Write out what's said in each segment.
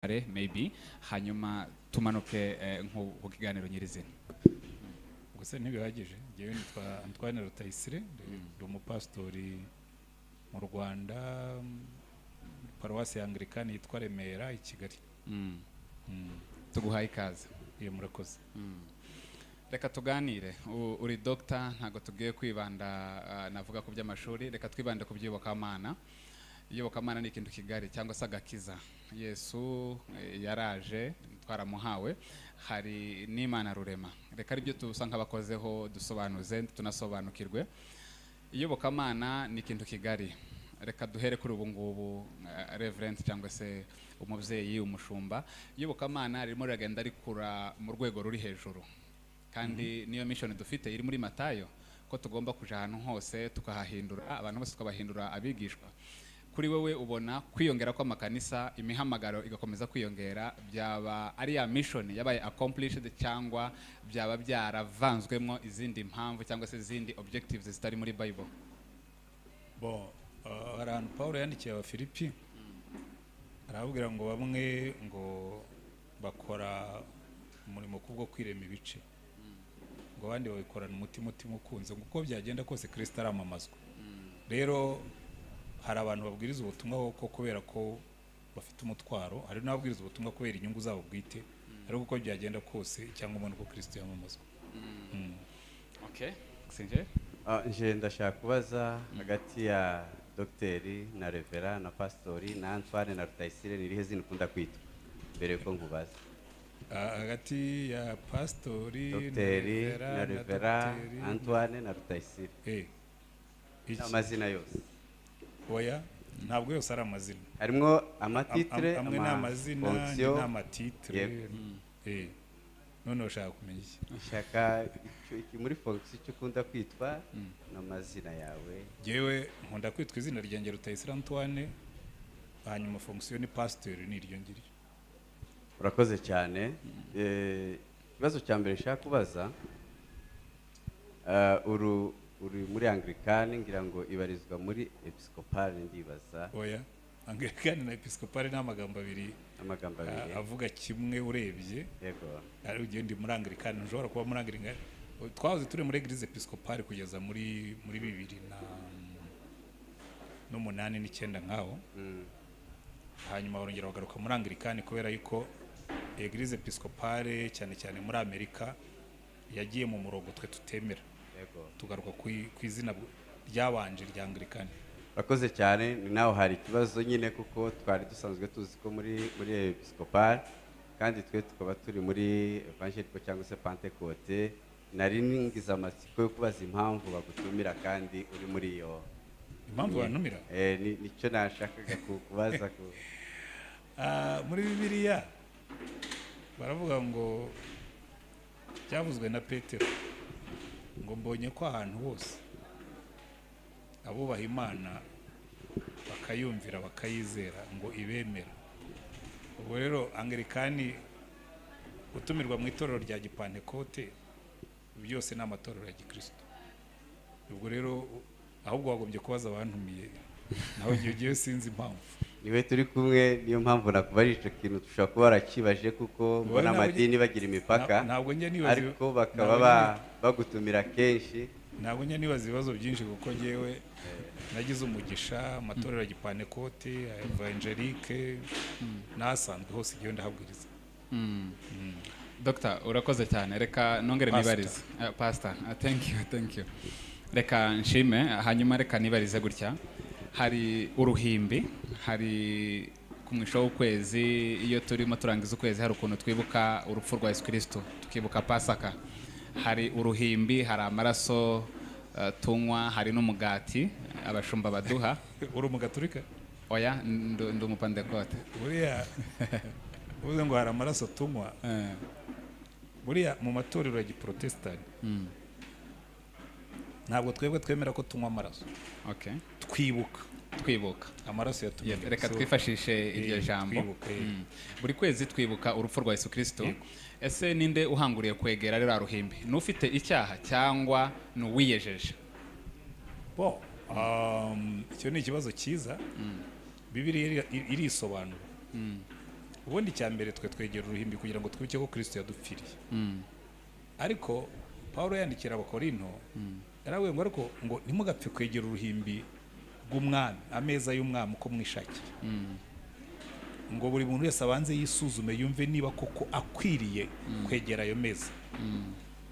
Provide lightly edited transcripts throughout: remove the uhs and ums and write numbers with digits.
Maybe hanyuma tumanuke nko ku kiganiro nyirizina. Gusa ntibihagije. Njyewe nitwa Antoine Rutayisire, ndi umupasitori mu Rwanda, paruwasi ya Anglikani yitwa Remera i Kigali. Tuguhaye ikaze. Iyo, murakoze. Reka tuganire. Uri doctor, ntabwo tugiye kwibanda navuga ku by'amashuri. Reka twibande ku by'iyobokamana. Iyobokamana ni ikintu kigari, cyangwa se agakiza. Yesu yaraje, twaramuhawe, hari n'Imana rurema. Reka aribyo tusa nk'abakozeho, dusobanuze tunasobanukirwe. Iyobokamana ni ikintu kigari. Reka duhere kuri ubu ngubu, reverend cyangwa se umubyeyi, umushumba. Iyobokamana ririmo riragenda rikura mu rwego ruri hejuru, kandi niyo mission dufite iri muri Matayo, ko tugomba kuja ahantu hose tukahahindura, abantu bose tukabahindura abigishwa. Kuri wewe, ubona kwiyongera kw'amakanisa, imihamagaro igakomeza kwiyongera, byaba ari ya mission yabaye accomplished, cyangwa byaba byaravanzwemo izindi mpamvu cyangwa se izindi objectives zitari muri Bible? Bon, hari ahantu Paul yandikiye Abafilipi, arababwira ngo bamwe ngo bakora umurimo kubwo kwirema ibice, ngo abandi babikorana umutima ukunze, ngo uko byagenda kose Kristo aramamazwa. Rero hari abantu babwiriza ubutumwa koko kubera ko bafite umutwaro, hari n'ababwiriza ubutumwa kubera inyungu zabo bwite, ariko uko byagenda kose icyangombwa ni uko Kristo yamamazwa. Okay, sinje. Nje ndashaka kubaza, hagati ya dogiteri na reverend na pasitori na Antoine na Rutayisire, ni irihe zina ukunda kwitwa, mbere yuko nkubaza? Hagati ya pasitori dogiteri na reverend, dogiteri Antoine na Rutayisire. Iki? Amazina yose. Oya, ntabwo yose ari amazina. Harimo amatitre. Amwe ni amazina, andi fonction. ni amatitre. Yego. None ushaka kumenya iki? Nshaka iki muri fonction, icyo ukunda kwitwa n'amazina yawe. Yewe, nkunda kwitwa izina ryanjye Rutayisire Antoine, hanyuma fonction ni pasiteri, ni iryo ngiryo. Urakoze cyane. Ikibazo cya mbere nshaka kubaza, uri muri Anglikani, ngira ngo ibarizwa muri Episcopal, ndibaza. Oya, Anglikani na Episcopal ni amagambo abiri. Amagambo abiri. Avuga kimwe urebye. Ari ugiye, ndi muri Anglikani, nshobora kuba muri Anglikani. Twahoze turi muri Église Episcopale kugeza muri 2008 n'icyenda nkaho. Hanyuma barongera bagaruka muri Anglikani kubera yuko Église Episcopale, cyane cyane muri Amerika, yagiye mu murongo twe tutemera. Tugaruka ku izina ryabanje rya Anglikani. Urakoze cyane. Ni naho hari ikibazo nyine, kuko twari dusanzwe tuzi ko muri Episcopal, kandi twe tukaba turi muri Evangelical cyangwa se Pentecote. Nari ningize amatsiko yo kubaza impamvu bagutumira kandi uri muri iyo. Impamvu bantumira? Nicyo nashakaga kubaza. Muri Bibiliya baravuga ngo, byavuzwe na Petero, ngo mbonye ko ahantu hose abubaha Imana bakayumvira, bakayizera, ngo ibemera. Ubwo rero Anglikani, gutumirwa mu itorero rya Gipantekote, byose ni amatorero ya gikristo. Ubwo rero ahubwo wagombye kubaza abantumiye, nawe igihe ugiye sinzi impamvu. Niwe turi kumwe, niyo mpamvu nakubajije icyo kintu. Dushobora kuba warakibaje kuko mbona amadini bagira imipaka, Ntabwo njya nibaza ariko bakaba ntabwo bagutumira kenshi. Ntabwo njya nibaza ibibazo byinshi, kuko ngewe nagize umugisha, amatorero ya gipantekote, évangélique n'ahasanzwe hose igihe ndahabwiriza. Dr, urakoze cyane. Reka nongere Pastor. nibarize. Pastor, thank you, thank you. Reka nshime, hanyuma reka nibarize gutya. Hari uruhimbi, hari ku mwisho w'ukwezi, iyo turimo turangiza ukwezi, hari ukuntu twibuka urupfu rwa Yesu Kristo, tukibuka Pasaka. Hari uruhimbi, hari amaraso tunywa, hari n'umugati abashumba baduha. Uri umugaturika? Oya, ndi umupantekote. Buriya uvuze ngo hari amaraso tunywa, buriya mu matorero ya giprotesitanti ntabwo twebwe twemera ko tunywa amaraso. Twibuka. Twibuka. Amaraso Yeah, yatumye. reka twifashishe iryo jambo. Twibuka. Buri kwezi twibuka urupfu rwa Yesu Kristo. Yego. Ese ninde uhanguriye kwegera ririya ruhimbi? Ni ufite icyaha cyangwa ni uwiyejeje? Bo, icyo ni ikibazo cyiza. Bibiliya irisobanura. Ubundi icya mbere twe twegera uruhimbi kugira ngo twibuke ko Kristo yadupfiriye. Ariko Paulo yandikira Abakorinto yarababwiye ngo ariko ngo ntimugapfe kwegera uruhimbi rw'umwami, ameza y'umwami uko mwishakiye. Ngo buri muntu wese abanze yisuzume yumve niba koko akwiriye kwegera ayo meza.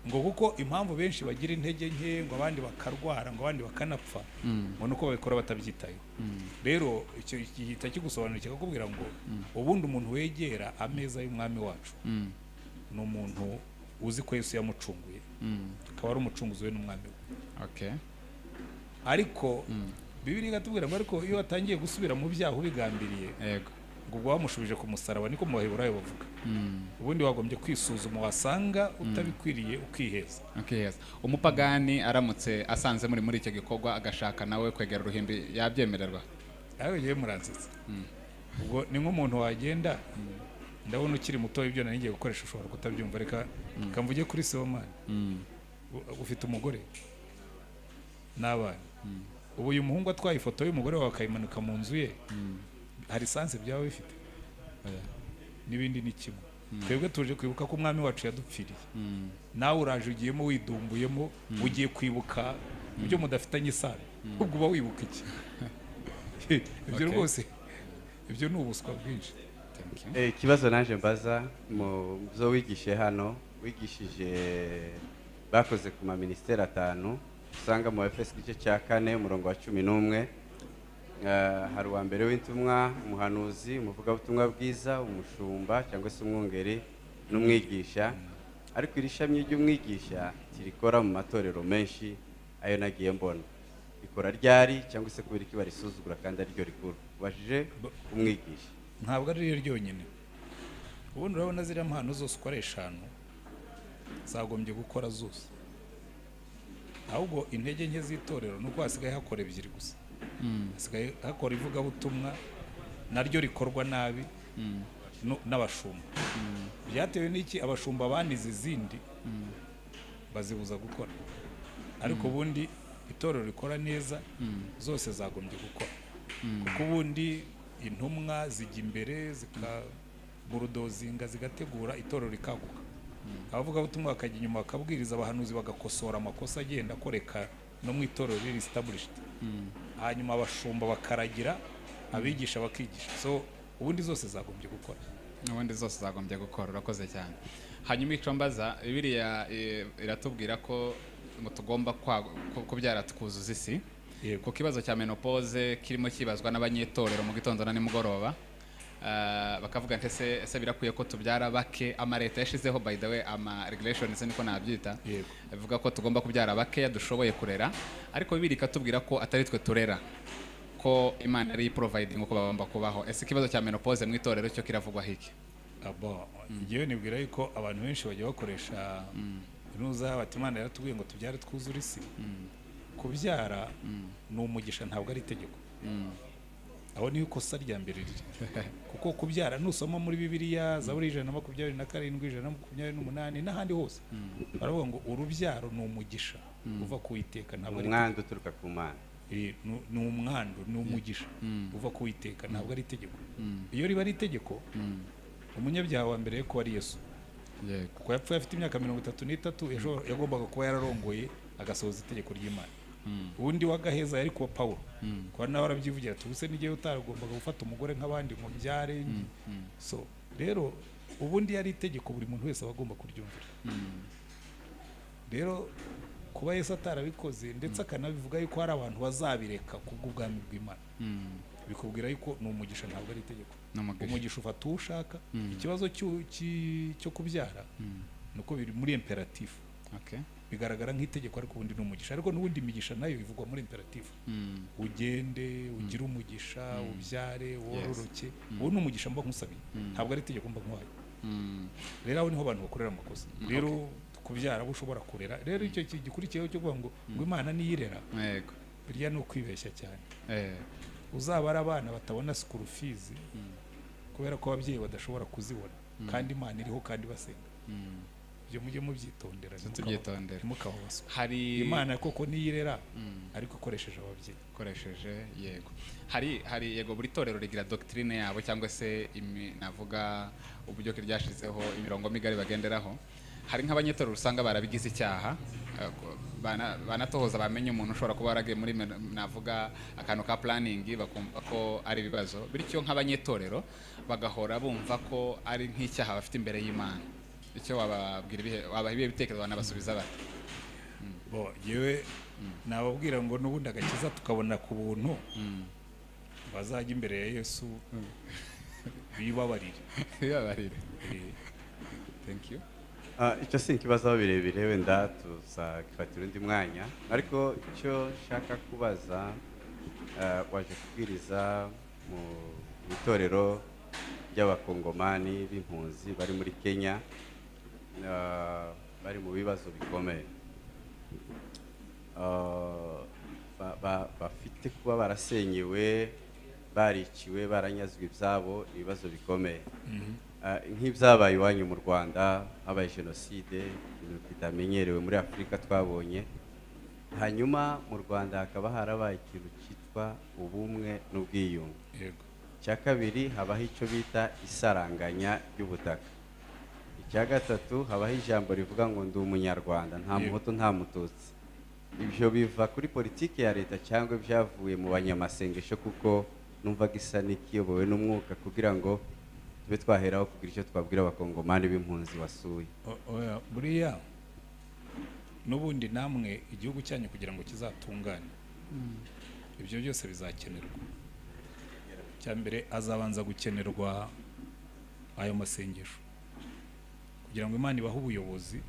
Ngo kuko impamvu benshi bagira intege nke, ngo abandi bakarwara, ngo abandi bakanapfa, ngo nuko babikora batabyitayeho. Rero icyo gihita kigusobanurira kikakubwira ngo ubundi umuntu wegera ameza y'umwami wacu ni umuntu uzi ko Yesu yamucunguye, akaba ari umucunguzi we n'umwami we. Ariko Bibiliya iratubwira ngo ariko iyo watangiye gusubira mu byaha ubigambiriye, ngo ubwo wamushubije ku musaraba, niko mu Baheburayo bavuga. Ubundi wagombye kwisuzuma, wasanga utabikwiriye ukiheza. Ukiheza. Umupagani aramutse asanze muri icyo gikorwa agashaka nawe kwegera uruhimbi, yabyemererwa? Ariko ngewe muransetsa. Ubwo ni nk'umuntu wagenda, ndabona ukiri muto, ibyo nari ngiye gukoresha ushobora kutabyumva, reka mvuge kuri Sibomana. Ufite umugore n'abana. Ubu uyu muhungu atwaye ifoto y'umugore wawe akayimanika mu nzu ye, hari sens byaba bifite? N'ibindi ni kimwe. Twebwe tuje kwibuka ko umwami wacu yadupfiriye, nawe uraje ugiyemo widumbuyemo, ugiye kwibuka ibyo mudafitanye isano, ubwo uba wibuka iki? Ibyo rwose ibyo ni ubuswa bwinshi. Thank you. Ikibazo naje mbaza mu byo wigishije hano, wigishije bakoze ku maminisiteri 5 usanga mu Efeso igice cya 4 umurongo wa 11. Hari uwa mbere w'intumwa, umuhanuzi, umuvugabutumwa bwiza, umushumba cyangwa se umwungeri n'umwigisha. Ariko iri shami ry'umwigisha tirikora mu matorero menshi ayo nagiye mbona. Rikora ryari cyangwa se kubera iki barisuzugura kandi ariryo rikuru? Ubajije umwigisha. Ntabwo ari ryo ryonyine. Ubundi urabona ziriya mpano zose uko ari 5 zagombye gukora zose. Ahubwo intege nke z'itorero nuko hasigaye hakora 2 gusa. Hasigaye hakora ivugabutumwa naryo rikorwa nabi n'abashumba. Byatewe n'iki? Abashumba banize izindi bazibuza gukora. Ariko ubundi itorero rikora neza zose zagombye gukora. Kuko ubundi intumwa zijya imbere zikaburudozinga zigategura itorero rikaguka. Abavugabutumwa bakajya inyuma bakabwiriza, abahanuzi bagakosora amakosa agenda akoreka no mu itorero riri established. Hanyuma abashumba bakaragira, abigisha bakigisha. So ubundi zose zagombye gukora. Ubundi zose zagombye gukora. Urakoze cyane. Hanyuma icyo mbaza, Bibiliya iratubwira ko ngo tugomba kubyara tukuzuza isi. Ku kibazo cya menopause kirimo kibazwa n'abanyetorero mu gitondo na nimugoroba, bakavuga nti ese birakwiye ko tubyara bake? Ama leta yashizeho, by the way, ama regulations niko nabyita, bivuga ko tugomba kubyara bake dushoboye kurera. Ariko Bibiliya ikatubwira ko atari twe turera, ko Imana ari providing uko bagomba kubaho. Ese ikibazo cya menopause mu itorero cyo kiravugwa hiki? Abo ngewe nibwira yuko abantu benshi bajya bakoresha inuza bati Imana yaratubwiye ngo tubyare twuzure isi. Kubyara ni umugisha, ntabwo ari itegeko. Aho niho ikosa rya mbere riri. Kuko kubyara nusoma muri Bibiliya Zaburi 127, 128 n'ahandi hose, baravuga ngo urubyaro ni umugisha uva ku Uwiteka, ntabwo ari umwandu uturuka ku Mana. Ni umwandu, ni umugisha uva ku Uwiteka, ntabwo ari itegeko. Iyo riba ari itegeko, umunyabyaha wa mbere ko ari Yesu. Kuko yapfuye afite imyaka 33, ejo yagombaga kuba yararongoye agasohoza itegeko ry'Imana. Ubundi wagaheza yari kuba Paulo. Kuba nawe arabyivugira ati ubuse n'igihe utaragombaga gufata umugore nk'abandi ngo mbyare. So rero ubundi yari itegeko buri muntu wese aba agomba kuryumvira. Rero kuba Yesu atarabikoze ndetse akanabivuga yuko hari abantu bazabireka kubw'ubwami bw'Imana, bikubwira yuko ni umugisha, ntabwo ari itegeko. Umugisha ufata uwo ushaka. Ikibazo cyo kubyara nuko biri muri imperatif. Bigaragara nk'itegeko ariko ubundi ni umugisha. Ariko n'ubundi imigisha nayo ivugwa muri imperatif. Ugende ugire umugisha, ubyare, wororoke. Uwo ni umugisha mba nkusabiye, ntabwo ari itegeko mba nkuhaye. Rero aho niho abantu bakorera amakosa. Rero kubyara abo ushobora kurera. Rero icyo gikurikiyeho cyo kuvuga ngo Imana niyirera, birya ni ukwibeshya cyane. Uzabara abana batabona school fees kubera ko ababyeyi badashobora kuzibona, kandi Imana iriho kandi basenga. Ibyo mujye mubyitondera, Tubyitondera. ntimukababaswe. Hari Imana koko niyirera, ariko ikoresheje ababyeyi. Ukoresheje, yego. Hari yego, buri torero rigira doctrine yabo cyangwa se navuga uburyo ryashizeho imirongo migari bagenderaho. Hari nk'abanyetorero usanga barabigize icyaha, banatohoza bamenye umuntu ushobora kuba waragiye muri navuga akantu ka planning, bakumva ko ari ibibazo, bityo nk'abanyetorero bagahora bumva ko ari nk'icyaha bafite imbere y'Imana. Icyo wababwira ibihe, wabaha ibihe bitekerezo, banabasubiza bate? Bo yewe, nababwira ngo n'ubundi agakiza tukabona ku buntu, bazajya imbere ya Yesu bibabarire. Bibabarire. Thank you. Icyo si ikibazo birebire, wenda tuzagifatira undi mwanya, ariko icyo nshaka kubaza, waje kubwiriza mu itorero ry'abakongomani b'impunzi bari muri Kenya, bari mu bibazo bikomeye, bafite kuba barasenyewe, bariciwe, baranyazwe ibyabo, ibibazo bikomeye. Nk'ibyabaye iwanyu mu Rwanda, habaye jenoside, ibintu bitamenyerewe muri Afurika twabonye. Hanyuma mu Rwanda hakaba harabaye ikintu cyitwa ubumwe n'ubwiyunge. Icya kabiri, habaho icyo bita isaranganya ry'ubutaka. Icya gatatu, habaho ijambo rivuga ngo ndi umunyarwanda, nta muhutu, nta mututsi. Ibyo biva kuri politiki ya leta cyangwa byavuye mu banyamasengesho, kuko numvaga isa n'ikiyobowe n'umwuka, kugira ngo tube twaheraho kugira icyo twabwira abakongomani b'impunzi wasuye? Oya, buriya n'ubundi namwe igihugu cyanyu kugira ngo kizatungane, ibyo byose bizakenerwa. Icya mbere, azabanza gukenerwa ayo masengesho kugira ngo Imana ibahe ubuyobozi,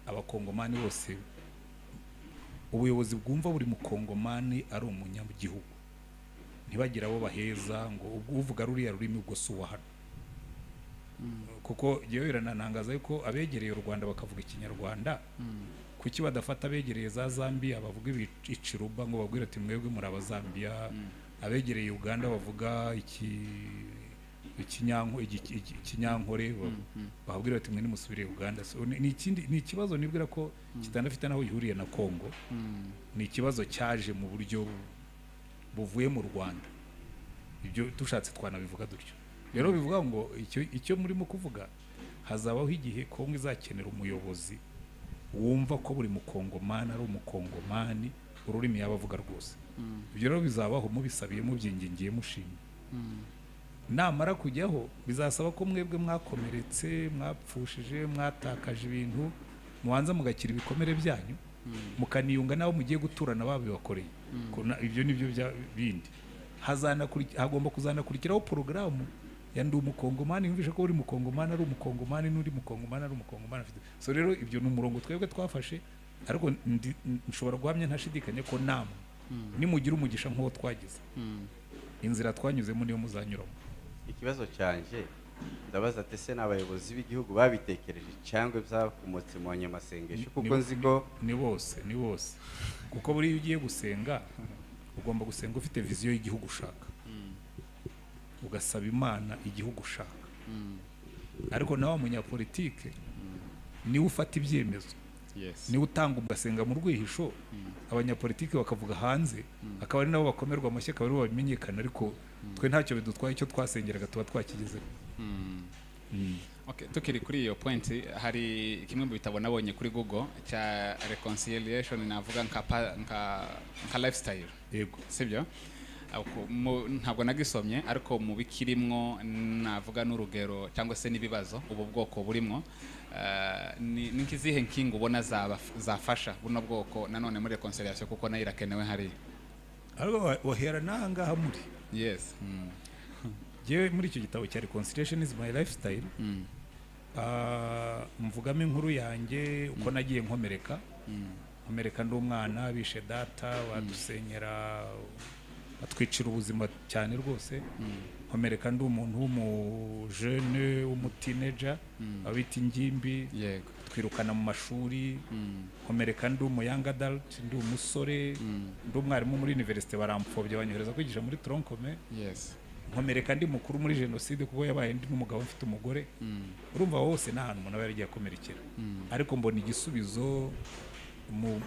abakongomani bose, ubuyobozi bwumva buri mukongomani ari umunyagihugu, ntibagire abo baheza ngo ubwo uvuga ruriya rurimi ubwo si uwa hano. Kuko njyewe biranantangaza yuko abegereye u Rwanda bakavuga ikinyarwanda, kuki badafata abegereye za Zambia bavuga ikiruba ngo babwire ati mwebwe muri abazambiya, abegereye Uganda bavuga ikinyankore bababwira bati mwe nimusubire Uganda? So, ni ikindi, ni ikibazo nibwira ko kitanafite n'aho gihuriye na Congo. Ni ikibazo cyaje mu buryo buvuye mu Rwanda. Ibyo dushatse twanabivuga dutyo. Rero bivuga ngo icyo murimo kuvuga, hazabaho igihe Kongo izakenera umuyobozi wumva ko buri mukongomani ari umukongomani, ururimi yaba avuga rwose. Ibyo rero bizabaho mubisabiye, mubyingingiye, mushimye. Namara kujyaho, bizasaba ko mwebwe mwakomeretse, mwapfushije, mwatakaje ibintu, mubanza mugakira ibikomere byanyu, mukaniyunga n'abo mugiye guturana babibakoreye. Ibyo nibyo bya bindi. Hagomba kuzanakurikiraho porogaramu ya ndi umukongomani, yumvishe ko uri mukongomani ari umukongomani n'undi mukongomani ari umukongomani afite. So rero ibyo ni umurongo twebwe twafashe, ariko nshobora guhamya ntashidikanya ko namwe nimugira umugisha nk'uwo twagize, inzira twanyuzemo niyo muzanyuramo. Ikibazo cyanje ndabaza ati ese n'abayobozi b'igihugu babitekereje cyangwa byakomotse mu banyamasengesho? Kuko nzi ko Ni bose, ni bose, kuko buriya iyo ugiye gusenga ugomba gusenga ufite vision y'igihugu ushaka, ugasaba Imana igihugu ushaka. Ariko nawe munyapolitike niwe ufata ibyemezo, niwe utanga, ugasenga mu rwihisho, abanyapolitike bakavuga hanze, akaba ari nabo bakomerwa amashyi, akaba aribo babimenyekana. Ariko twe ntacyo bidutwaye, icyo twasengeraga tuba twakigezeho. Okay, tukiri kuri iyo point, hari kimwe mu bitabo nabonye kuri Google cya reconciliation, navuga nka lifestyle. Sibyo? Ntabwo nagisomye, ariko mu bikirimwo navuga n'urugero cyangwa se n'ibibazo ubu bwoko burimwo, ni nk'izihe nkingo ubona zafasha buno bwoko nanone muri reconciliation, kuko nayo irakenewe hariya? Ariko wahera n'aha ngaha muri Njyewe muri icyo gitabo cya Reconciliation is my lifestyle, mvugamo inkuru yanjye uko nagiye nkomereka. Nkomereka ndi umwana, bishe data, badusenyera, batwicira ubuzima cyane rwose. Nkomereka ndi umuntu w'umujene, w'umuteenager, abita ingimbi, twirukana mu mashuri. Nkomereka ndi umu young adult, ndi umusore, ndi umwarimu muri université, barampfobya, banyohereza kwigisha muri tronc commun. Nkomereka ndi mukuru muri jenoside, kuko yabaye ndi n'umugabo mfite umugore. Urumva hose ni ahantu umuntu aba yaragiye akomerekera, ariko mbona igisubizo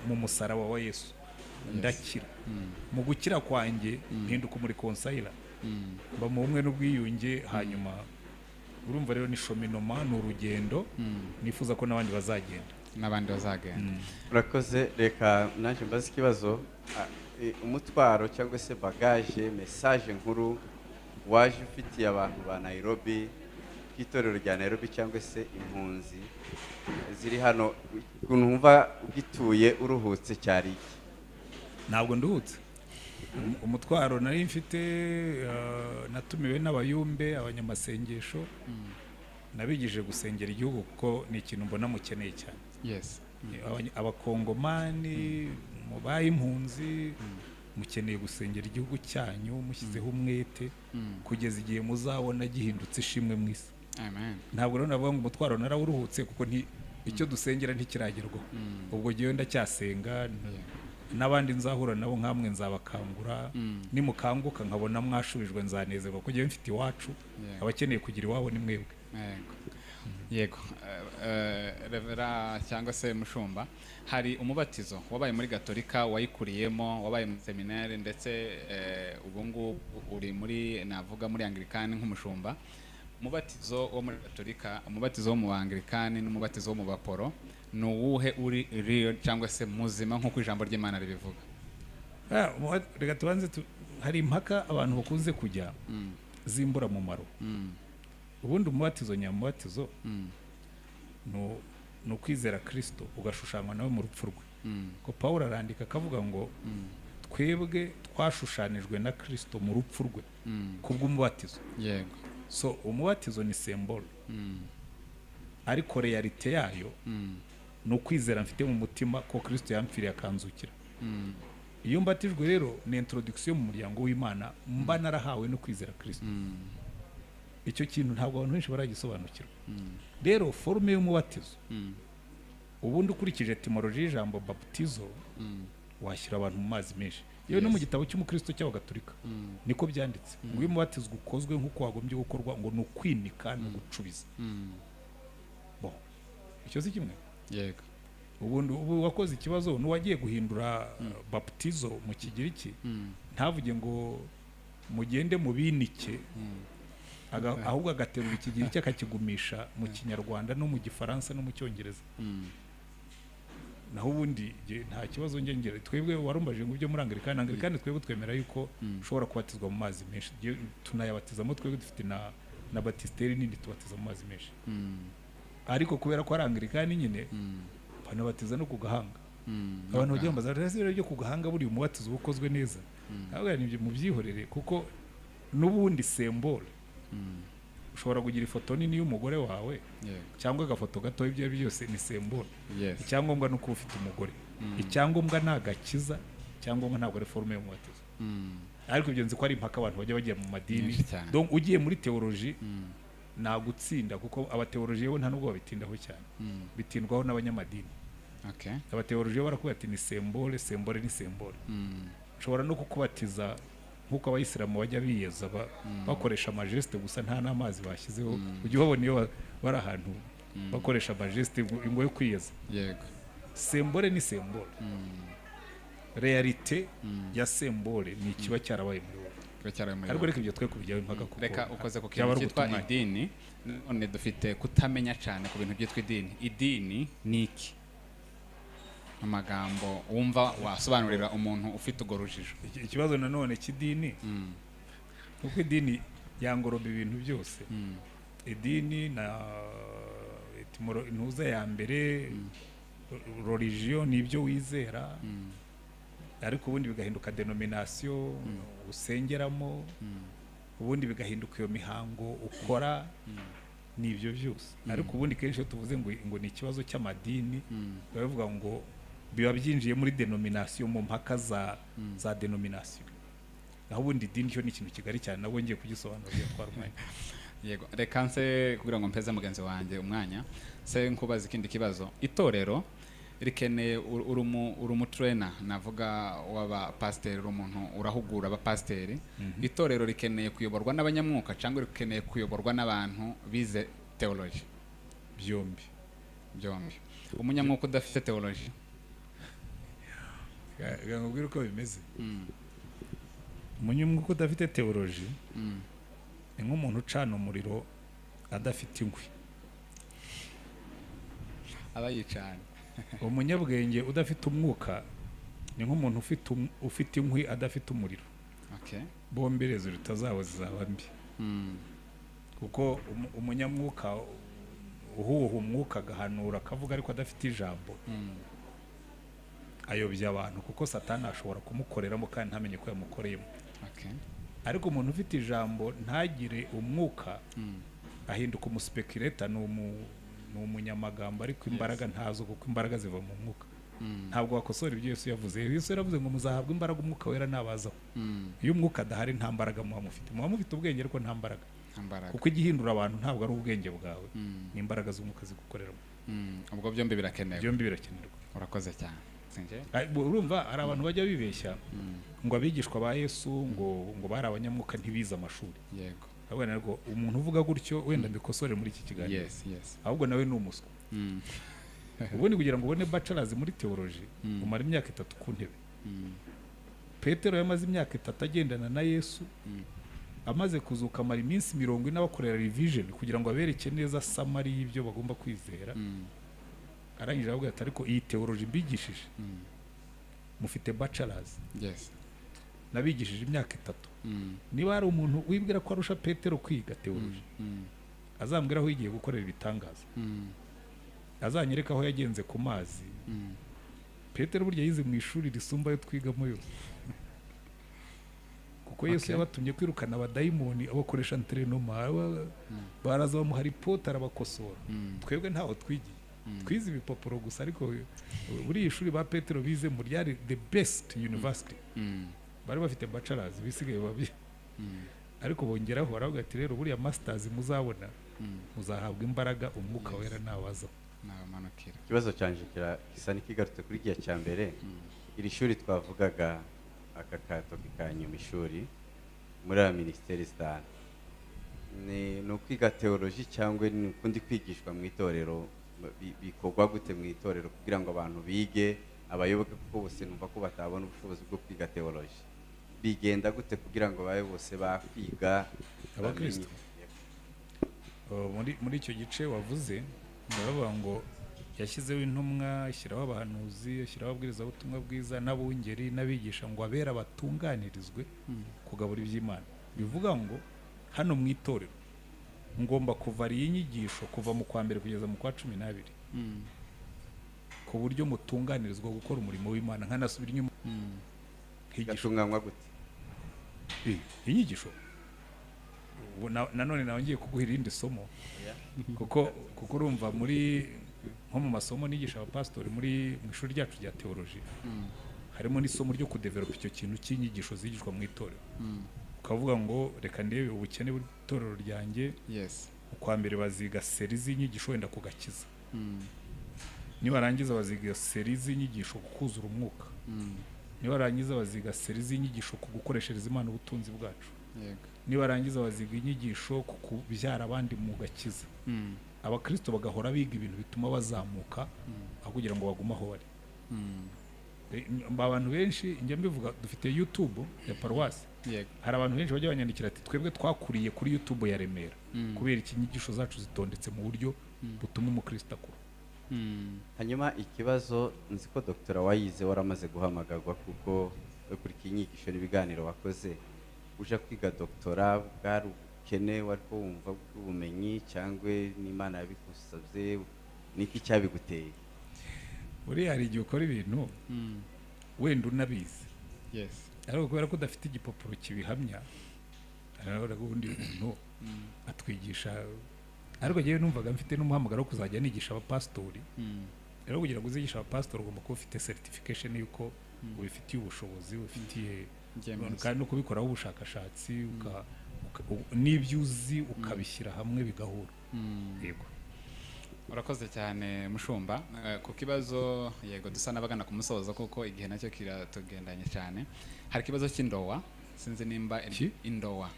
mu musaraba wa Yesu, ndakira. Mu gukira kwanjye mpinduka umureconcilier, mba mu bumwe n'ubwiyunge. Hanyuma urumva rero ni cheminement, ni urugendo nifuza ko n'abandi bazagenda. N'abandi bazagenda. Urakoze. Reka nanjye mbaze ikibazo. Umutwaro cyangwa se bagage, message nkuru waje ufitiye abantu ba Nairobi, bw'itorero rya Nairobi cyangwa se impunzi ziri hano, ukuntu wumva ugituye uruhutse, cyari iki? Ntabwo nduhutse. Umutwaro nari mfite, natumiwe n'abayumbe, abanyamasengesho, nabigije gusengera igihugu, kuko ni ikintu mbona mukeneye cyane. Abakongomani mubaye impunzi mukeneye gusengera igihugu cyanyu mushyizeho umwete, kugeza igihe muzabona gihindutse ishimwe mu isi. Amen. Ntabwo rero navuga ngo umutwaro narawuruhutse, kuko icyo dusengera ntikiragerwaho. Ubwo jyewe ndacyasenga, n'abandi nzahura nabo nkamwe nzabakangura. Nimukanguka nkabona mwashubijwe nzanezerwa, kuko jyewe mfite iwacu. Abakeneye kugira iwabo ni mwebwe. Yego. Reverend cyangwa se mushumba, hari umubatizo wabaye muri Gatolika, wayikuriyemo, wabaye mu seminari, ndetse ubu ngubu uri muri, navuga, muri Anglikani nk'umushumba. Umubatizo wo muri Gatolika, umubatizo wo mu Anglikani n'umubatizo wo mu Baporo, ni uwuhe uri real cyangwa se muzima nk'uko ijambo ry'Imana ribivuga? Reka tubanze hari impaka abantu bakunze kujya z'imburamumaro. Ubundi umubatizo nyamubatizo ni ukwizera Kristo ugashushanywa nawe mu rupfu rwe, ko Pawulo arandika akavuga ngo twebwe twashushanijwe na Kristo mu rupfu rwe kubw'umubatizo. So umubatizo ni symbole, ariko réalité yayo ni ukwizera mfite mu mutima ko Kristo yampfiriye akanzukira. Iyo mbatijwe rero ni introduction mu muryango w'Imana mba narahawe no kwizera Kristo. Icyo kintu ntabwo abantu benshi baragisobanukirwa. Rero forme y'umubatizo, ubundi ukurikije étymologie y'ijambo baptizo, washyira abantu mu mazi menshi. Yewe no mu gitabo cy'umukristo cy'abagatolika niko byanditse, ngo iyo umubatizo ukozwe nk'uko wagombye gukorwa, ngo ni ukwinika, ni ugucubiza. Bon, icyo si kimwe. Ubundi ubu wakoze ikibazo n'uwagiye guhindura baptizo mu Kigiriki, ntavuge ngo mugende mubinike, ahubwo agaterura Ikigiriki akakigumisha mu Kinyarwanda no mu Gifaransa no mu Cyongereza. Naho ubundi jye nta kibazo njye ngira. Twebwe warumbaje ngo ibyo muri Anglikani, Anglikani twebwe twemera yuko ushobora kubatizwa mu mazi menshi. Jye tunayabatizamo, twebwe dufite na baptistère nini, tubatiza mu mazi menshi. Ariko kubera ko ari Anglikani nyine, banabatiza no ku gahanga. Abantu bajya bambaza rero ryo ku gahanga, buriya umubatizo uba ukozwe neza? Ahubwo ni ibyo mubyihorere, kuko n'ubundi symbole ushobora kugira ifoto nini y'umugore wawe cyangwa agafoto gato, ibyo ari byo byose ni symbole. Icyangombwa ni uko uba ufite umugore, icyangombwa ni agakiza, icyangombwa ntabwo ari forme y'umubatizo. Ariko ibyo nzi ko ari impaka abantu bajya bajya mu madini. Nyinshi cyane. Donc ugiye muri théologie nagutsinda, kuko abathéologiens bo nta nubwo babitindaho cyane, bitindwaho n'abanyamadini. Abathéologiens barakubwira ati ni symbole, symbole ni symbole. Nshobora no kukubatiza nk'uko abayisilamu bajya biyeza, bakoresha amagestes gusa, nta n'amazi bashyizeho. Ujya ubabona iyo bari ahantu bakoresha amagestes ngo yo kwiyeza. Symbole ni symbole. Réalité ya symbole ni ikiba cyarabaye muri wowe. Kiba cyarabaye muri Ariko wowe. reka ibyo twe kubijyaho impaka, kuko Reka ukoze ku byaba kintu ari cyitwa uguta umwanya. idini. None dufite kutamenya cyane ku bintu byitwa idini. Idini ni iki? Amagambo wumva wasobanurira umuntu ufite urwo rujijo. Ikibazo nanone cy'idini, kuko idini yangoroba ibintu byose. Idini na intuza ya mbere, religion, ni ibyo wizera, ariko ubundi bigahinduka dénomination usengeramo, ubundi bigahinduka iyo mihango ukora, ni ibyo byose. Ariko ubundi kenshi iyo tuvuze ngo ni ikibazo cy'amadini, biba bivuga ngo biba byinjiye muri dénomination, mu mpaka za dénomination. Naho ubundi idini cyo ni ikintu kigari cyane, nabwo ngiye kugisobanura byatwara umwanya. Yego, reka nse kugira ngo mpeze mugenzi wanjye umwanya, se nkubaza ikindi kibazo. Itorero Rikeneye uri umutrainer, navuga w'abapasiteri, uri umuntu urahugura abapasiteri. Itorero rikeneye kuyoborwa n'abanyamwuka cyangwa rikeneye kuyoborwa n'abantu bize theology? Byombi. Byombi. Umunyamwuka udafite theology? Reka nkubwire uko bimeze. Umunyamwuka udafite theology ni nk'umuntu ucana umuriro adafite inkwi. Aba yicana. Umunyabwenge udafite umwuka ni nk'umuntu ufite inkwi adafite umuriro. Bombi résultat zabo zizaba mbi, kuko umunyamwuka uhuha umwuka, agahanura, akavuga, ariko adafite ijambo, ayobya abantu, kuko Satani ashobora kumukoreramo kandi ntamenye ko yamukoreyemo. Ariko umuntu ufite ijambo ntagire umwuka, ahinduka umuspeculator, ni umunyamagambo, ariko imbaraga ntazo, kuko imbaraga ziva mu mwuka. Ntabwo wakosora ibyo Yesu yavuze. Yesu yaravuze ngo muzahabwa imbaraga Umwuka Wera nabazaho. Iyo umwuka adahari, nta mbaraga muba mufite. Muba mufite ubwenge ariko nta mbaraga. Nta mbaraga. Kuko igihindura abantu ntabwo ari ubwenge bwawe, ni imbaraga z'umwuka zigukoreramo. Ubwo byombi birakenewe. Byombi birakenerwa. Urakoze cyane. Sinjye? Ah, urumva hari abantu bajya bibeshya ngo abigishwa ba Yesu ngo bari abanyamwuka, ntibize amashuri. Ahubwo narwo umuntu uvuga gutyo, wenda mbikosore muri iki kiganiro, ahubwo nawe ni umuswa. Ubundi kugira ngo ubone bachelors muri theology, umara imyaka 3 ku ntebe. Petero yamaze imyaka 3 agendana na Yesu. Amaze kuzuka, amara iminsi 40 abakorera revision kugira ngo abereke neza summary y'ibyo bagomba kwizera. Arangije aravuga ati: "Ariko iyi theology mbigishije, mufite bachelors, nabigishije imyaka 3." Niba hari umuntu wibwira ko arusha Petero kwiga theology, azambwira aho yigiye gukorera ibitangaza, azanyereka aho yagenze ku mazi. Petero burya yize mu ishuri risumba ayo twigamo yose, kuko Yesu yabatumye kwirukana abadayimoni, abakoresha entraînement, baraza bamuha ripoti, arabakosora. Twebwe ntaho twigiye, twize ibipapuro gusa, ariko buriya ishuri ba Petero bizemo ryari the best university. Bari bafite bachelors, bisigaye babi, ariko bongeraho baravuga ati: "Rero buriya masters muzabona, muzahabwa imbaraga Umwuka Wera nabaza." Nabamanukira. Ikibazo cyanjye gisa n'ikigarutse kuri igihe cya mbere. Iri shuri twavugaga, aka katoki ka nyuma, ishuri muri aya minisiteri zitanu, ni ukwiga theology cyangwa ni ukundi kwigishwa mu itorero? Bikorwa gute mu itorero kugira ngo abantu bige, abayoboke, kuko bose numva ko batabona ubushobozi bwo kwiga theology? Bigenda gute kugira ngo babe bose bakwiga? Abakristo? Bamenye? Muri icyo gice wavuze, baravuga ngo yashyizeho intumwa, ashyiraho abahanuzi, ashyiraho ababwirizabutumwa bwiza n'abungeri n'abigisha, ngo abera batunganirizwe kugabura iby'Imana. Bivuga ngo hano mu itorero ngomba kuvara iyi nyigisho kuva mu kwa mbere kugeza mu kwa 12, ku buryo mutunganirizwa gukora umurimo w'Imana, nkanasubira inyuma nkigisha. Gatunganywa gute? Inyigisho. Ubu nanone nawe ngiye kuguha irindi somo, kuko urumva muri nko mu masomo nigisha abapasitori mu ishuri ryacu rya theology, harimo n'isomo ryo kudevelopa icyo kintu cy'inyigisho zigishwa mu itorero. Ukavuga ngo reka ndebe ubukene bw'itorero ryanjye. Ukwa mbere baziga série z'inyigisho wenda ku gakiza, nibarangiza baziga série z'inyigisho ku kuzura umwuka, nibarangiza baziga série z'inyigisho ku gukoreshereza Imana ubutunzi bwacu, nibarangiza baziga inyigisho ku kubyara abandi mu gakiza. Abakristo bagahora biga ibintu bituma bazamuka aho kugira ngo bagume aho bari. Abantu benshi, njya mbivuga, dufite YouTube ya paruwasi. Hari abantu benshi bajya banyandikira ati: "Twebwe twakuriye kuri YouTube ya Remera." Kubera iki? Inyigisho zacu zitondetse mu buryo butuma umukristo akura. Hanyuma ikibazo, nzi ko doctorat wayize waramaze guhamagarwa, kuko ukurikiye inyigisho n'ibiganiro wakoze, uja kwiga doctorat bwari ubukene wari ko wumva bw'ubumenyi, cyangwa n'Imana yabigusabye? Niki cyabiguteye? Buriya hari igihe ukora ibintu wenda unabizi, ariko kubera ko udafite igipapuro kibihamya, hari ubundi muntu atwigisha. Ariko njyewe numvaga mfite n'umuhamagaro wo kuzajya nigisha abapasitori. Rero kugira ngo uzigishe abapasitori, ugomba kuba ufite certification y'uko ubifitiye ubushobozi, ubifitiye Ibyemezo. kandi no kubikoraho ubushakashatsi, n'ibyo uzi ukabishyira hamwe bigahura. Yego. Urakoze cyane mushumba. Ku kibazo yego dusa n'abagana ku musozo kuko igihe nacyo kiratugendanye cyane. Hari ikibazo cy'indowa, sinzi nimba indowa.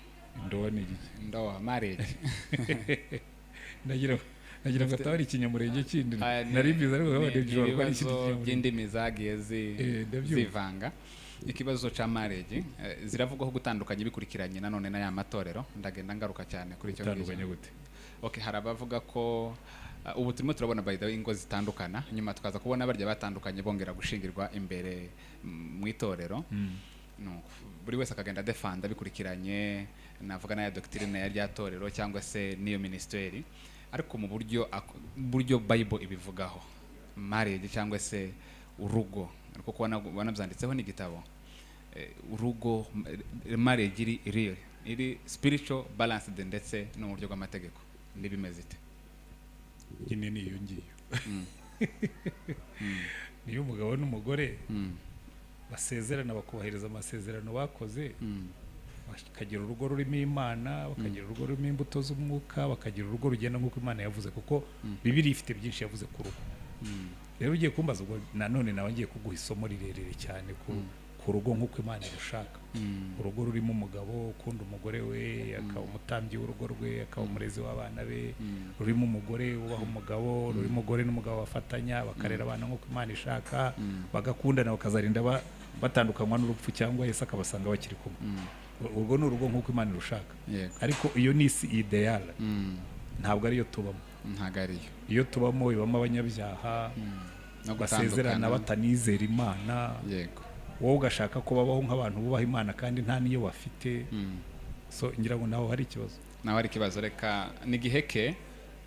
Indowa ni iki? Indowa marriage. Nagira ngo ataba ari ikinyamurenge kindi. Nari mbizi ariko nkaba ko ari ikindi by'indimi zagiye zivanga. Ikibazo cha marriage ziravugwaho gutandukanye bikurikiranye nanone na ya matorero, ndagenda ngaruka cyane kuri icyo ngicyo. Gute? Okay, hari abavuga ko ubu turimo turabona by the way ingo zitandukana, nyuma tukaza kubona barya batandukanye bongera gushingirwa imbere mu itorero. No, buri wese akagenda defanda bikurikiranye navuga na ya doctrine ya rya torero cyangwa se niyo ministeri, ariko mu buryo Bible ibivugaho marriage cyangwa se urugo, ariko kubona wanabyanditseho n'igitabo, urugo marriage iri real, iri spiritual balanced ndetse no mu buryo bw'amategeko nibimeze ite? Nyine niyo ngiyo. Niyo umugabo n'umugore basezerana bakubahiriza amasezerano bakoze, bakagira urugo rurimo Imana, bakagira urugo rurimo imbuto z'umwuka, bakagira urugo rugenda nk'uko Imana yavuze, kuko Bibiliya ifite byinshi yavuze ku rugo. Rero ugiye kumbaza ubwo nanone nawe ngiye kuguha isomo rirerire cyane ku rugo nk'uko Imana irushaka. Urugo rurimo umugabo ukunda umugore we, akaba umutambyi w'urugo rwe, akaba umurezi w'abana be, rurimo umugore wubaha umugabo, rurimo umugore n'umugabo bafatanya bakarera abana nk'uko Imana ishaka, bagakundana bakazarinda batandukanywa n'urupfu cyangwa Yesu akabasanga bakiri kumwe. Urwo ni urugo nk'uko Imana irushaka. Ariko iyo ni isi ideal, ntabwo ariyo tubamo. Ntabwo ariyo. Iyo tubamo ibamo abanyabyaha basezerana batanizera Imana. Yego. Wowe ugashaka ko babaho nk'abantu bubaha Imana kandi nta niyo bafite. So ngira ngo naho hari ikibazo. Naho hari ikibazo. Reka ni giheke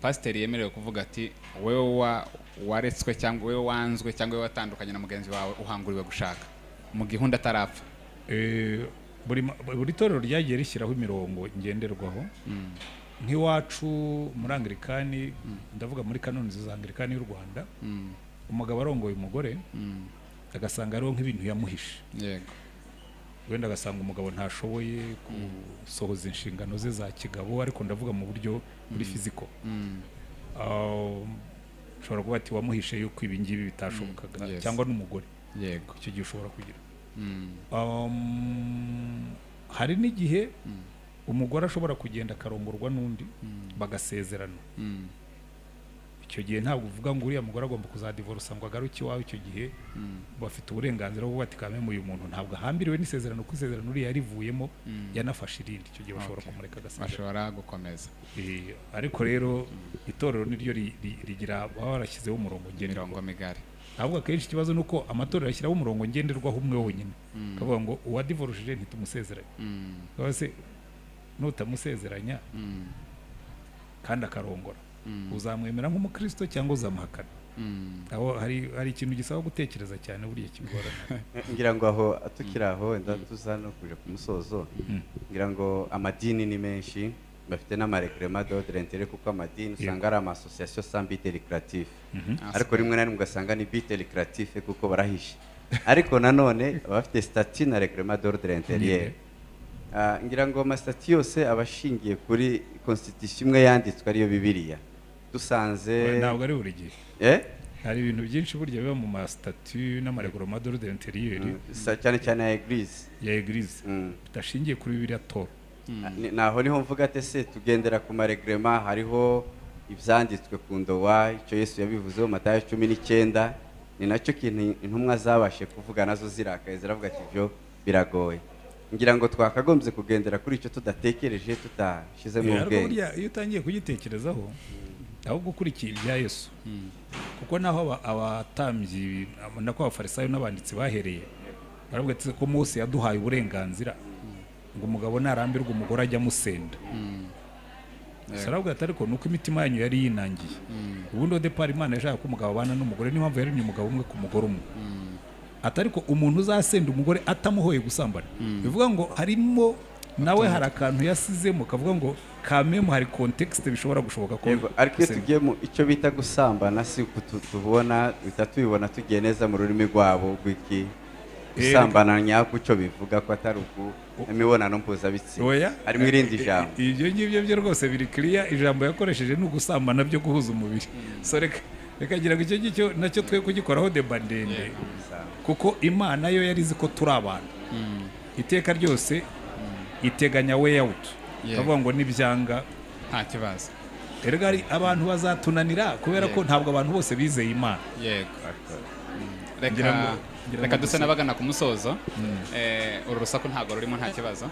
pasiteri yemerewe kuvuga ati wewe waretswe cyangwa wewe wanzwe cyangwa wewe watandukanye na mugenzi wawe uhanguriwe gushaka mu gihe undi atarapfa. Buri torero ryagiye rishyiraho imirongo ngenderwaho. Nk'iwacu muri Anglikani, ndavuga muri kanonizo za Anglikani y'u Rwanda, umugabo arongoye umugore agasanga ariho nk'ibintu yamuhishe. Yego. Wenda agasanga umugabo ntashoboye gusohoza inshingano ze za kigabo, ariko ndavuga mu buryo muri physical. Ushobora kuba ati wamuhishe yuko ibi ngibi bitashobokaga, cyangwa n'umugore. Yego. Icyo gihe ushobora kugira. Hari n'igihe umugore ashobora kugenda akarongorwa n'undi bagasezerana. Icyo gihe ntabwo uvuga ngo uriya mugore agomba kuzadivorsa ngo agaruke iwawe. Icyo gihe bafite uburenganzira bwo bati kame uyu muntu ntabwo ahambiriwe n'isezerano, kuko isezerano uriya yarivuyemo yanafashe irindi. Icyo gihe bashobora kumureka agasezerana, bashobora gukomeza. Ariko rero itorero niryo rigira baba barashyizeho umurongo ngenderwaho migari. Ahubwo akenshi ikibazo nuko amatorero ashyiraho umurongo ngenderwaho umwe wonyine, akavuga ngo uwadivorushije ntitumusezeranye. Cyangwa nutamusezeranya kandi akarongora, uzamwemera nk'umukristo cyangwa uzamuhakana. Aho hari ikintu gisaba gutekereza cyane, buriya kigorana. Ngira ngo aho tukiri aho wenda tuza no kuja ku musozo. Ngira ngo amadini ni menshi, bafite n'amaregrema d'ordre intérieur, kuko amadini usanga ari ama association sans but lucratif, ariko rimwe na rimwe ugasanga ni but lucratif kuko barahishe, ariko nanone bafite statut na règlement d'ordre intérieur. Ngira ngo amasitati yose abashingiye kuri constitution imwe yanditswe ariyo Bibiliya. Dusanze ntabwo ari buri gihe. Hari ibintu byinshi burya biba mu masitati n'amareglement d'ordre intérieur, cyane cyane ya église, ya église bidashingiye kuri Bibiliya toro. Naho niho mvuga ati se tugendera ku maregrema, hariho ibyanditswe ku ndowa, icyo Yesu yabivuzeho Matayo 19, ni nacyo kintu intumwa zabashe kuvuga nazo zirakaye ziravuga ati ibyo biragoye. Ngira ngo twakagombye kugendera kuri icyo tudatekereje, tutashizemo ubwenge. Burya iyo utangiye kugitekerezaho ahubwo ukurikiye ibya Yesu, kuko naho abatambyi nako abafarisayo n'abanditsi bahereye baravuga ati ko Mose yaduhaye uburenganzira ngo umugabo narambirwa umugore ajya amusenda. Saravuga ati ariko nuko imitima yanyu yari yinangiye. Ubundi depart Imana yashaka ko umugabo abana n'umugore, niyo mpamvu yaremye umugabo umwe ku mugore umwe. Atari ko umuntu uzasenda umugore atamuhoye gusambana, bivuga ngo harimo nawe hari akantu yasizemo kavuga ngo kamemu hari context bishobora gushoboka ko. Ariko iyo tugiye mu icyo bita gusambana si tubona bita tubibona tugiye neza mu rurimi rwabo rw'iki Gusambana nyako icyo bivuga ko atari uku imibonano mpuzabitsina. Oya. Harimo irindi jambo. Ibyo ngibyo byo rwose biri kiriya, ijambo yakoresheje ni ugusambana byo guhuza umubiri. So reka ngira ngo icyo ngicyo nacyo twe kugikoraho débat ndende, kuko Imana yo yari izi ko turi abantu, iteka ryose iteganya way out. Kavuga ngo nibyanga, nta kibazo. Erega hari abantu bazatunanira kubera ko ntabwo abantu bose bizeye Imana. Reka Ngira reka ngo dusa n'abagana ku musozo. Uru rusaku ntabwo rurimo, nta kibazo.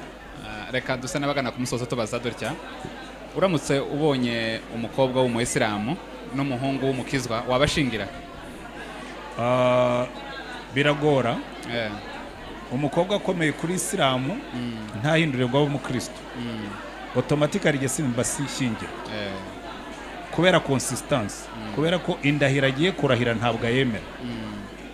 Reka dusa n'abagana ku musozo, tubaza dutya: uramutse ubonye umukobwa w'umuyisilamu n'umuhungu w'umukizwa, wabashingira? Ah, biragora. Umukobwa akomeye kuri isilamu ntahindure ngo abe umukristo, automatically jye simbashyingira, kubera consistance, kubera ko indahiro agiye kurahira ntabwo ayemera.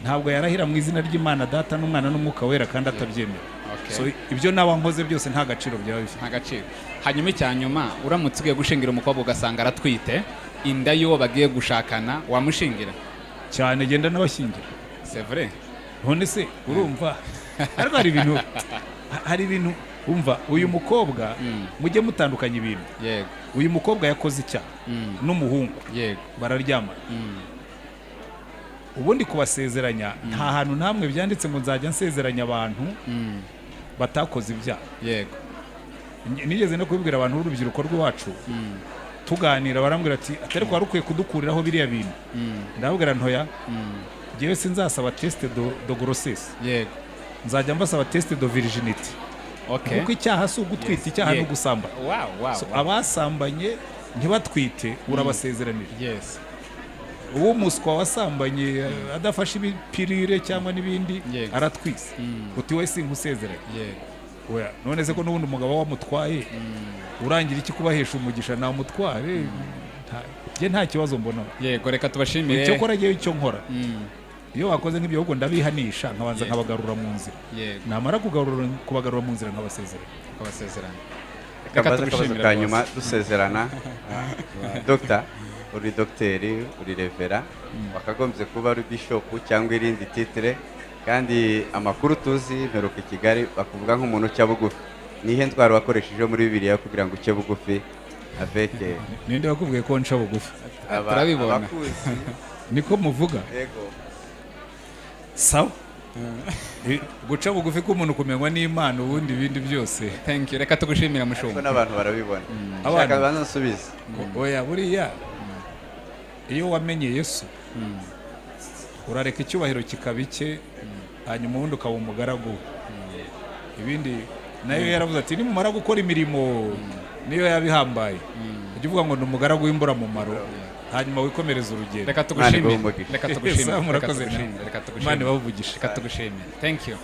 Ntabwo yarahira mu izina ry'Imana Data n'Umwana n'Umwuka Wera kandi atabyemera. So ibyo nawe nkoze byose nta gaciro byaba bifite. Nta gaciro. Hanyuma icya nyuma, uramutse ugiye gushingira umukobwa ugasanga aratwite inda y'uwo bagiye gushakana, wamushingira? Cyane, genda n'abashyingira. C'est vrai? None se urumva, ariko hari ibintu umva, uyu mukobwa, mujye mutandukanya ibintu. Uyu mukobwa yakoze icyaha n'umuhungu, bararyamana. Ubundi kubasezeranya, nta hantu namwe byanditse ngo nzajya nsezeranya abantu batakoze ibyaha. Nigeze no kubibwira abantu b'urubyiruko rw'iwacu, tuganira, barambwira ati atari ko wari ukwiye kudukuriraho biriya bintu. Ndababwira ntoya, njyewe sinzasaba test de grossesse, nzajya mbasaba test de virginité, kuko icyaha si ugutwita, icyaha ni ugusambana. So, abasambanye ntibatwite urabasezeranira. Uwo muswa wasambanye adafashe ibipirire cyangwa n'ibindi, aratwise, uti we sinkusezeranye. Oya, none se ko n'ubundi umugabo wamutwaye, urangira iki kubahesha umugisha? Namutware. Njye nta kibazo mbona. Yego, reka tubashimire. Icyo kora, ngewe icyo nkora, iyo wakoze nk'ibyo, ahubwo ndabihanisha, nkabanza nkabagarura mu nzira. Namara kubagarura mu nzira, nkabasezeranya. Ukabasezeranya. Reka mbaze akabazo Tubishimire ka rwose. nyuma dusezerana. Dogita, uri dogiteri, uri reverend, wakagombye kuba uri bishopu cyangwa irindi titre, kandi amakuru tuzi, mperuka i Kigali bakuvuga nk'umuntu uca bugufi. Nihe ntwaro wakoresheje muri Bibiliya kugira ngo uce bugufi avec Ninde wakubwiye ko nca bugufi? Turabibona. Abakuzi. Niko muvuga? Yego. Sawa. Guca bugufi k'umuntu kumenywa n'Imana, ubundi ibindi byose. Thank you, reka tugushimire, Ariko mushumba. n'abantu barabibona. Abana. Shaka banza nsubize. Oya, buriya iyo wamenye Yesu urareka icyubahiro kikaba icye, hanyuma ubundi ukaba umugaragu we. Ibindi nayo yaravuze ati nimumara gukora imirimo niyo yaba ihambaye, ujya uvuga ngo ni umugaragu w'imburamumaro, hanyuma wikomereze urugendo. Reka Imana tugushimire. iguhe umugisha. Reka tugushimire. Sawa, Reka murakoze. tugushimire, reka Imana tugushimire. ibahe umugisha. Reka tugushimire, thank you.